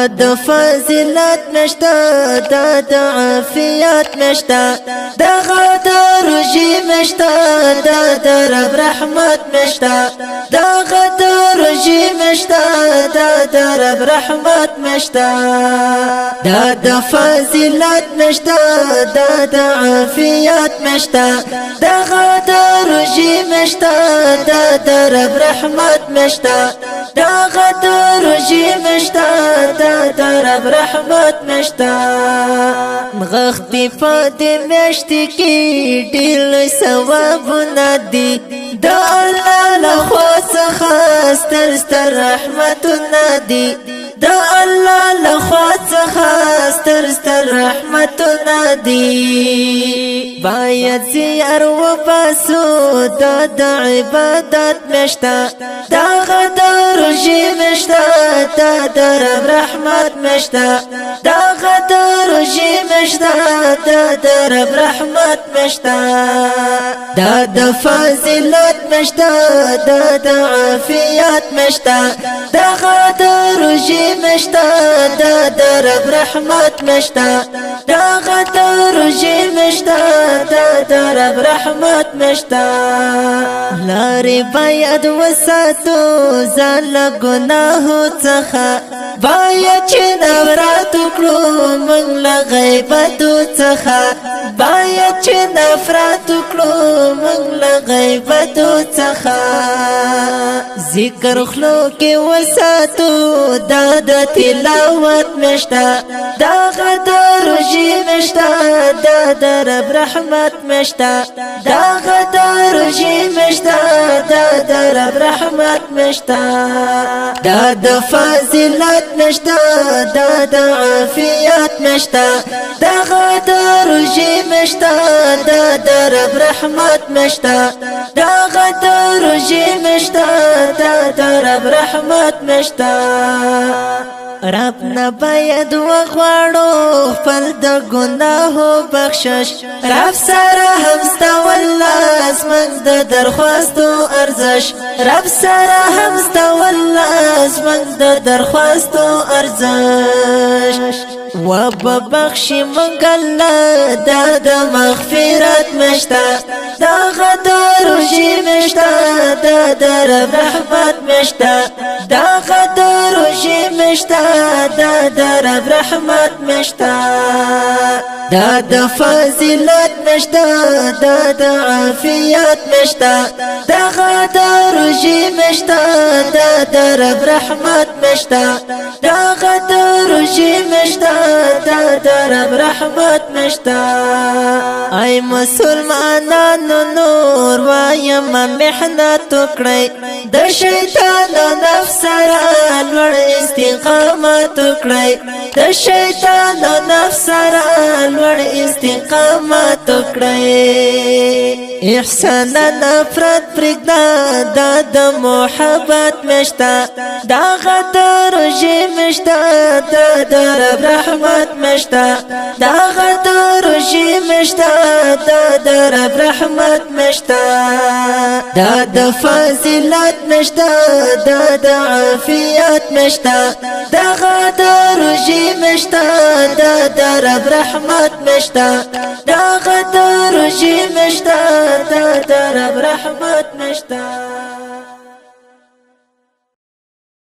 د فضیلت نشته، دا د عافیت نشته، دغه د روژې مشته، دا د رب رحمت نشته، دغه د روژې مشته، دا د رب رحمت نشته، دا د فضیلت نشته، دا د عافیت نشته، دغه د روژې مشته، دا د رب رحمت نشته، دغه د روژې مشته، دا د رب رحمت نشته. غختی په دې میاشتې کې ډېر ثوابونه دي، د الله لخوا څخه ستر ستر رحمتونه دي، د الله لخوا څخه ستر ستر رحمتونه دي. باید زیار وباسو، دا د عبادت مشته، دغه د روژې مشته، دا د رب رحمت مشته، دغه د روژې مشته، دا د رب رحمت مشته، دا د فضیلت مشته، دا د عافیت مشته، دغه د روژې مشته، دا د رب رحمت مشته، دغه د روژې مشته، دا د رب رحمت مشته. لارې باید وساتو ځان له ګناهو څخه، باید چې نفرت وکړو موږ له غیبتو څخه، باید چې نفرت وکړو موږ له غیبتو څخه. ذکر خلو کې وساتو، دا د تلاوت مشته، دغه د روژې مشته، دا د رب رحمت مشته، دغه د روژې مشته، دا د رب رحمت مشته، دا د فضیلت مشته، دا د عافیت مشته، دغه د روژې مشته، دا د رب رحمت مشته، دغه د روژې مشته، دا د رب رحمت مشته. رب نه باید وغواړو خپل د ګناهو بخشش، رب سره هم ستا والله زموږ د درخواستو ارزش، رب سره هم ستا والله زموږ د درخواستو ارزش. وببخشي مونږ الله، دا د مغفرت مشته، دغه د روژې مشته، دا د رب رحمت مشته، دغه د روژې مشته، دا د رب رحمت مشته، دا د فضیلت مشته، دا د عافیت مشته، دغه د روژې مشته، دا د رب رحمت مشته، دغه د روژې مشته، دا د رب رحمت مشته. ای مسلمانانو نور وایم محنت وکړئ، د شیطان نفس سره لوړ استقامت وکړئ، د شیطان نفس سره لوړ استقامت وکړئ. احسان نفرت پرېږده، دا د محبت مشته، دغه د روژې مشته، دا د رب رحمت مشته، دغه د روژې مشته، دا د رب رحمت مشته، دا د فضیلت مشته، دا د عافیت مشته، دغه د روژې مشته، دا د رب رحمت مشته، دغه د روژې مشته، دا د رب رحمت مشته.